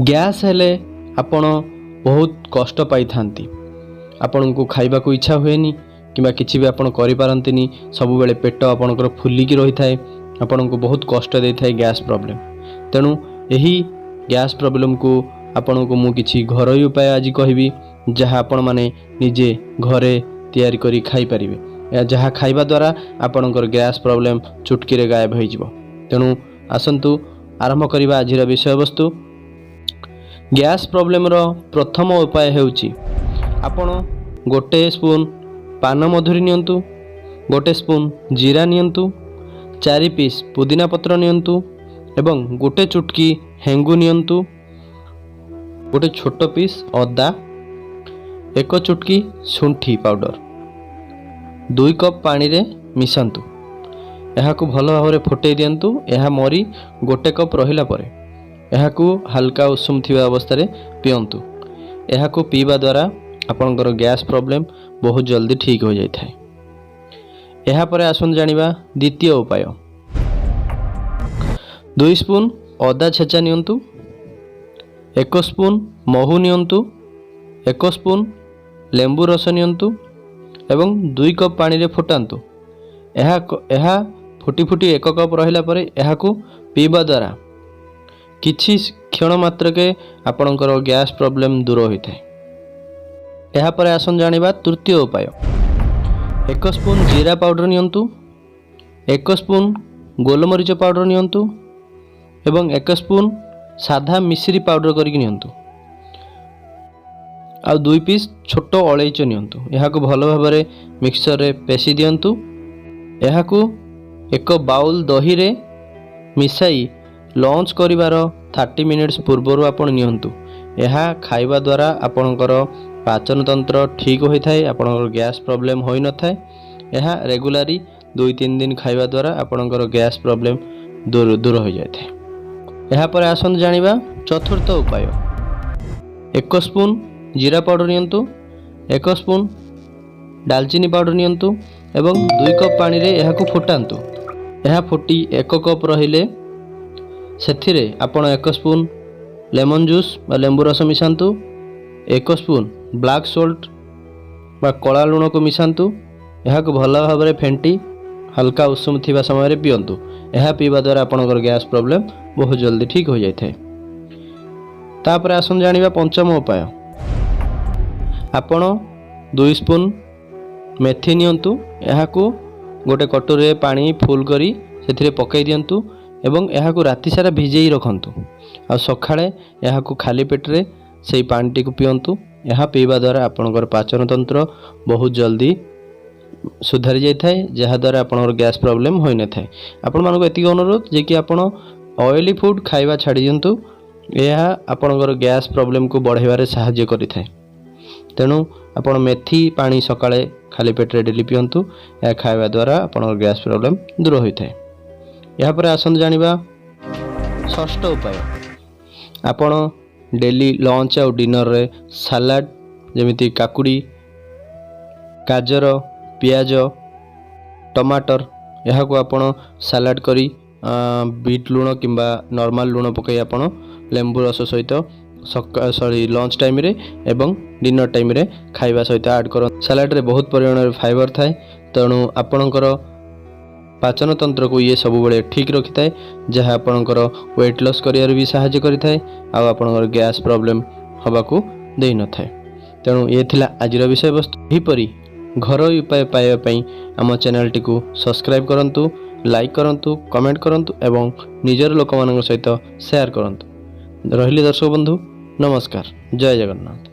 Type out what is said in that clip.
Gas ହେଲେ ଆପଣ ବହୁତ କଷ୍ଟ ପାଇଥାନ୍ତି। ଆପଣଙ୍କୁ ଖାଇବାକୁ ଇଚ୍ଛା ହୁଏନି କିମ୍ବା କିଛି ବି ଆପଣ କରିପାରନ୍ତିନି। ସବୁବେଳେ ପେଟ ଆପଣଙ୍କର ଫୁଲିକି ରହିଥାଏ। ଆପଣଙ୍କୁ ବହୁତ କଷ୍ଟ ଦେଇଥାଏ ଗ୍ୟାସ୍ ପ୍ରୋବ୍ଲେମ୍। ତେଣୁ ଏହି ଗ୍ୟାସ୍ ପ୍ରୋବ୍ଲେମ୍କୁ ଆପଣଙ୍କୁ ମୁଁ କିଛି ଘରୋଇ ଉପାୟ ଆଜି କହିବି, ଯାହା ଆପଣମାନେ ନିଜେ ଘରେ ତିଆରି କରି ଖାଇପାରିବେ, ଏହା ଯାହା ଖାଇବା ଦ୍ୱାରା ଆପଣଙ୍କର ଗ୍ୟାସ୍ ପ୍ରୋବ୍ଲେମ୍ ଚୁଟକିରେ ଗାୟବ ହୋଇଯିବ। ତେଣୁ ଆସନ୍ତୁ ଆରମ୍ଭ କରିବା ଆଜିର ବିଷୟବସ୍ତୁ। ଗ୍ୟାସ୍ ପ୍ରୋବ୍ଲେମ୍ର ପ୍ରଥମ ଉପାୟ ହେଉଛି, ଆପଣ ଗୋଟେ ସ୍ପୁନ୍ ପାନ ମଧୁରୀ ନିଅନ୍ତୁ, ଗୋଟେ ସ୍ପୁନ୍ ଜିରା ନିଅନ୍ତୁ, 4 ପିସ୍ ପୁଦିନା ପତ୍ର ନିଅନ୍ତୁ ଏବଂ ଗୋଟେ ଚୁଟକି ହେଙ୍ଗୁ ନିଅନ୍ତୁ, ଗୋଟେ ଛୋଟ ପିସ୍ ଅଦା, ଏକ ଚୁଟକି ଶୁଣ୍ଠି ପାଉଡ଼ର 2 କପ୍ ପାଣିରେ ମିଶାନ୍ତୁ। ଏହାକୁ ଭଲ ଭାବରେ ଫୁଟେଇ ଦିଅନ୍ତୁ। ଏହା ମରି ଗୋଟେ କପ୍ ରହିଲା ପରେ ଏହାକୁ ହାଲକା ଉଷୁମ ଥିବା ଅବସ୍ଥାରେ ପିଅନ୍ତୁ। ଏହାକୁ ପିଇବା ଦ୍ୱାରା ଆପଣଙ୍କର ଗ୍ୟାସ୍ ପ୍ରୋବ୍ଲେମ୍ ବହୁତ ଜଲ୍ଦି ଠିକ୍ ହୋଇଯାଇଥାଏ। ଏହାପରେ ଆସନ୍ତୁ ଜାଣିବା ଦ୍ୱିତୀୟ ଉପାୟ। 2 ସ୍ପୁନ୍ ଅଦା ଛେଚା ନିଅନ୍ତୁ, 1 ସ୍ପୁନ୍ ମହୁ ନିଅନ୍ତୁ, 1 ସ୍ପୁନ୍ ଲେମ୍ବୁ ରସ ନିଅନ୍ତୁ ଏବଂ 2 କପ୍ ପାଣିରେ ଫୁଟାନ୍ତୁ। ଏହା ଫୁଟି ଫୁଟି 1 କପ୍ ରହିଲା ପରେ ଏହାକୁ ପିଇବା ଦ୍ୱାରା କିଛି କ୍ଷଣ ମାତ୍ରକେ ଆପଣଙ୍କର ଗ୍ୟାସ୍ ପ୍ରୋବ୍ଲେମ୍ ଦୂର ହୋଇଥାଏ। ଏହାପରେ ଆସନ୍ତୁ ଜାଣିବା ତୃତୀୟ ଉପାୟ। 1 ସ୍ପୁନ୍ ଜିରା ପାଉଡ଼ର ନିଅନ୍ତୁ, 1 ସ୍ପୁନ୍ ଗୋଲମରିଚ ପାଉଡ଼ର ନିଅନ୍ତୁ ଏବଂ 1 ସ୍ପୁନ୍ ସାଧା ମିଶ୍ରି ପାଉଡ଼ର କରିକି ନିଅନ୍ତୁ ଆଉ 2 ପିସ୍ ଛୋଟ ଅଳେଇଚ ନିଅନ୍ତୁ। ଏହାକୁ ଭଲ ଭାବରେ ମିକ୍ସରରେ ପେଶି ଦିଅନ୍ତୁ। ଏହାକୁ ଏକ ବାଉଲ୍ ଦହିରେ ମିଶାଇ ଲଞ୍ଚ କରିବାର 30 ମିନିଟ୍ସ ପୂର୍ବରୁ ଆପଣ ନିଅନ୍ତୁ। ଏହା ଖାଇବା ଦ୍ୱାରା ଆପଣଙ୍କର ପାଚନ ତନ୍ତ୍ର ଠିକ୍ ହୋଇଥାଏ, ଆପଣଙ୍କର ଗ୍ୟାସ୍ ପ୍ରୋବ୍ଲେମ୍ ହୋଇନଥାଏ। ଏହା ରେଗୁଲାରଲି 2-3 ଦିନ ଖାଇବା ଦ୍ୱାରା ଆପଣଙ୍କର ଗ୍ୟାସ୍ ପ୍ରୋବ୍ଲେମ୍ ଦୂର ଦୂର ହୋଇଯାଇଥାଏ। ଏହାପରେ ଆସନ୍ତୁ ଜାଣିବା ଚତୁର୍ଥ ଉପାୟ। 1 ସ୍ପୁନ୍ ଜିରା ପାଉଡ଼ର ନିଅନ୍ତୁ, 1 ସ୍ପୁନ୍ ଡାଲଚିନି ପାଉଡ଼ର ନିଅନ୍ତୁ ଏବଂ 2 କପ୍ ପାଣିରେ ଏହାକୁ ଫୁଟାନ୍ତୁ। ଏହା ଫୁଟି 1 କପ୍ ରହିଲେ ସେଥିରେ ଆପଣ 1 ସ୍ପୁନ୍ ଲେମନ୍ ଜୁସ୍ ବା ଲେମ୍ବୁ ରସ ମିଶାନ୍ତୁ, 1 ସ୍ପୁନ୍ ବ୍ଲାକ୍ ସଲ୍ଟ ବା କଳା ଲୁଣକୁ ମିଶାନ୍ତୁ। ଏହାକୁ ଭଲ ଭାବରେ ଫେଣ୍ଟି ହାଲକା ଉଷୁମ ଥିବା ସମୟରେ ପିଅନ୍ତୁ। ଏହା ପିଇବା ଦ୍ୱାରା ଆପଣଙ୍କର ଗ୍ୟାସ୍ ପ୍ରୋବ୍ଲେମ୍ ବହୁତ ଜଲ୍ଦି ଠିକ୍ ହୋଇଯାଇଥାଏ। ତାପରେ ଆସନ୍ତୁ ଜାଣିବା ପଞ୍ଚମ ଉପାୟ। ଆପଣ 2 ସ୍ପୁନ୍ ମେଥି ନିଅନ୍ତୁ। ଏହାକୁ ଗୋଟେ କଟୋରୀରେ ପାଣି ଫୁଲ୍ କରି ସେଥିରେ ପକାଇ ଦିଅନ୍ତୁ ଏବଂ ଏହାକୁ ରାତି ସାରା ଭିଜେଇ ରଖନ୍ତୁ ଆଉ ସକାଳେ ଏହାକୁ ଖାଲି ପେଟରେ ସେଇ ପାଣିଟିକୁ ପିଅନ୍ତୁ। ଏହା ପିଇବା ଦ୍ୱାରା ଆପଣଙ୍କର ପାଚନ ତନ୍ତ୍ର ବହୁତ ଜଲ୍ଦି ସୁଧାରି ଯାଇଥାଏ, ଯାହାଦ୍ୱାରା ଆପଣଙ୍କର ଗ୍ୟାସ୍ ପ୍ରୋବ୍ଲେମ୍ ହୋଇନଥାଏ। ଆପଣମାନଙ୍କୁ ଏତିକି ଅନୁରୋଧ ଯେ କି ଆପଣ ଅଏଲି ଫୁଡ଼୍ ଖାଇବା ଛାଡ଼ି ଦିଅନ୍ତୁ। ଏହା ଆପଣଙ୍କର ଗ୍ୟାସ୍ ପ୍ରୋବ୍ଲେମ୍କୁ ବଢ଼ାଇବାରେ ସାହାଯ୍ୟ କରିଥାଏ। ତେଣୁ ଆପଣ ମେଥି ପାଣି ସକାଳେ ଖାଲି ପେଟରେ ଡେଲି ପିଅନ୍ତୁ। ଏହା ଖାଇବା ଦ୍ୱାରା ଆପଣଙ୍କର ଗ୍ୟାସ୍ ପ୍ରୋବ୍ଲେମ୍ ଦୂର ହୋଇଥାଏ। ଏହାପରେ ଆସନ୍ତୁ ଜାଣିବା ଷଷ୍ଠ ଉପାୟ। ଆପଣ ଡେଲି ଲଞ୍ଚ ଆଉ ଡିନରରେ ସାଲାଡ଼, ଯେମିତି କାକୁଡ଼ି, ଗାଜର, ପିଆଜ, ଟମାଟର, ଏହାକୁ ଆପଣ ସାଲାଡ଼ କରି ବିଟ୍ ଲୁଣ କିମ୍ବା ନର୍ମାଲ ଲୁଣ ପକାଇ ଆପଣ ଲେମ୍ବୁ ରସ ସହିତ ସରି ଲଞ୍ଚ ଟାଇମ୍ରେ ଏବଂ ଡିନର ଟାଇମ୍ରେ ଖାଇବା ସହିତ ଆଡ଼୍ କରନ୍ତୁ। ସାଲାଡ଼ରେ ବହୁତ ପରିମାଣରେ ଫାଇବର ଥାଏ। ତେଣୁ ଆପଣଙ୍କର ପାଚନ ତନ୍ତ୍ରକୁ ଇଏ ସବୁବେଳେ ଠିକ୍ ରଖିଥାଏ, ଯାହା ଆପଣଙ୍କର ୱେଟ୍ ଲସ୍ କରିବାରେ ବି ସାହାଯ୍ୟ କରିଥାଏ ଆଉ ଆପଣଙ୍କର ଗ୍ୟାସ୍ ପ୍ରୋବ୍ଲେମ୍ ହେବାକୁ ଦେଇନଥାଏ। ତେଣୁ ଇଏ ଥିଲା ଆଜିର ବିଷୟବସ୍ତୁ। ଏହିପରି ଘରୋଇ ଉପାୟ ପାଇବା ପାଇଁ ଆମ ଚ୍ୟାନେଲଟିକୁ ସବସ୍କ୍ରାଇବ୍ କରନ୍ତୁ, ଲାଇକ୍ କରନ୍ତୁ, କମେଣ୍ଟ କରନ୍ତୁ ଏବଂ ନିଜର ଲୋକମାନଙ୍କ ସହିତ ସେୟାର କରନ୍ତୁ। ରହିଲି ଦର୍ଶକ ବନ୍ଧୁ, ନମସ୍କାର, ଜୟ ଜଗନ୍ନାଥ।